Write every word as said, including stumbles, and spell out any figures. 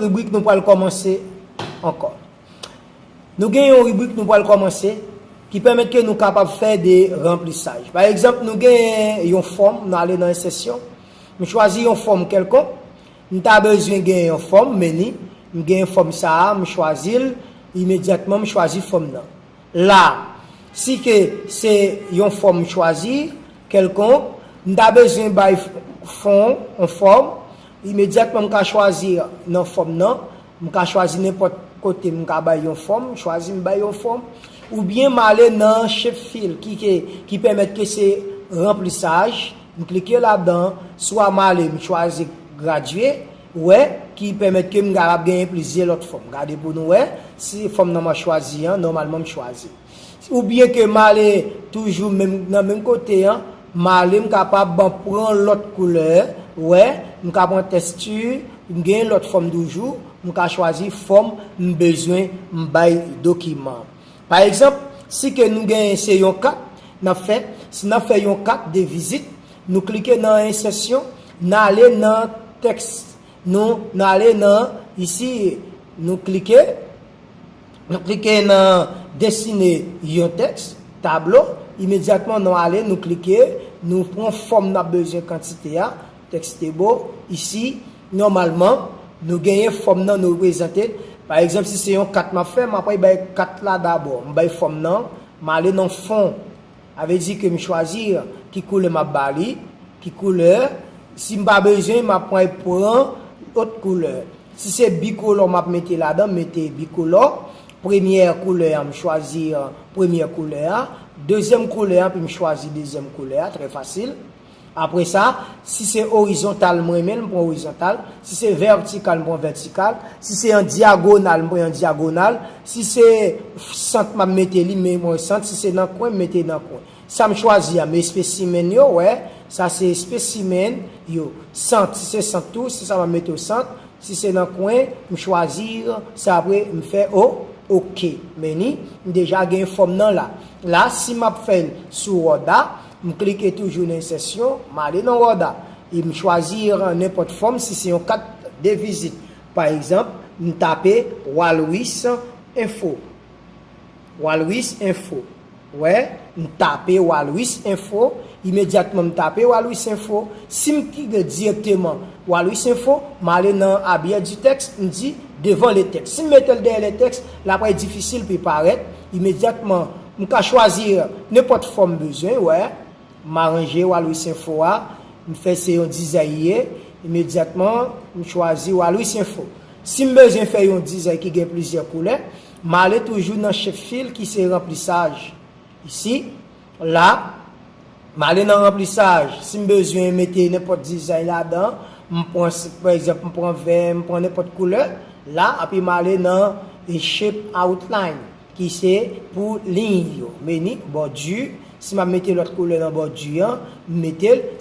Ribrik nou pral kòmanse ankò. Nou gen yon ribrik nou pral kòmanse ki pèmèt ke nou kapab fè de ranplisaj. Pa egzanp, nou gen yon fòm, nou ale nan ensèsyon. M chwazi yon fòm kèlkonk. M ta bezwen gen yon fòm, meni. M gen fòm sa a, m chwazi l. Imedyatman, m chwazi fòm nan. La, si ke se yon fòm m chwazi, kèlkonk, m ta bezwen bay fon, yon fòm, imedyatman m ka chwazi nan fòm nan, m ka chwazi nenpòt kote m ka bay yon fòm, m chwazi m bay yon fòm, oubyen m ale nan shape fill ki, ke, ki pèmèt ke se ranplisaj, m klike ladan, swa m ale m chwazi gradye, wè, ki pèmèt ke m kapab genyen plizyè lòt fòm. Gade pou nou wè, si fòm nan m ap chwazi an, nòmalman m chwazi. Oubyen ke m ale toujou menm, nan menm kote an, m ale m kapab pran lòt koulè, wè, m ka pran tèkstir, m gen lòt fòm toujou, m ka chwazi fòm m bezwen m bay dokiman. Pa egzanp, si ke nou gen se yon kat n ap fè, si n ap fè yon kat de vizit, nou klike nan ensèsyon, n ale nan tèks, nou, n ale nan isi, nou klike, nou klike nan desine yon tèks, tablo, imedyatman nou ale, nou klike, nou pran fòm n ap bezwen kantite a, tèks te bo, isi, nòmalman, nou genyen fòm nan, nou reprezante. Pa egzanp, si se yon kat m ap fè, m ap bay kat la dabò, m bay fòm nan, m ale nan fon. Sa vle di ke m chwazi ki koulè m ap ba li, ki koulè. Si m pa bezwen, m ap pran, pran lòt koulè. Si se bikolò m ap mete ladan, m mete bikolò. Premyè koulè a, m chwazi premyè koulè a. Dezyèm koulè a, epi m chwazi dezyèm koulè a, trè fasil. Apre sa, si se orizontal m renmen l, m pran orizontal. Si se vètikal, m pran vètikal. Si se an dyagonal, m pran an dyagonal. Si se sant m ap mete li, m pran sant. Si se nan kwen, m mete nan kwen. Sa m chwazi a, men espesimen yo, wè, sa se espesimen yo. Sant, si se sant tou, se sa m ap mete o sant. Si se nan kwen, m chwazi sa apre, m fè o, oke. Meni, m deja gen fòm nan la. La, si m ap fè l sou Word la, m klike toujou nan ensèsyon, m ale nan Word la. E m chwazi nenpòt fòm, si se yon kat de vizit. Pa egzanp, m tape Walrus Info. Walrus Info. Wè, m tape Walrus Info, imedyatman m tape Walrus Info. Si m kite dirèkteman Walrus Info, m ale nan arrière du texte, m di devant le texte. Si m mete l dèyè le texte, l ap difisil pou l parèt. Imedyatman, m ka chwazi nenpòt fòm m bezwen, wè. M aranje Walrus Info a, m fè se yon dizay li ye, imedyatman, m chwazi Walrus Info. Si m bezwen fè yon dizay ki gen plizyè koulè, m ale toujou nan shape fill ki se ranplisaj. Isi, la, m ale nan ranplisaj. Si m bezwen mete nenpòt dizay ladan, m pran, pa egzanp, m pran vè, m pran nenpòt koulè, la, epi m ale nan shape outline, ki se pou liy yo. Meni, bòdi, si m ap mete lòt koulè nan bòdi an, m mete l.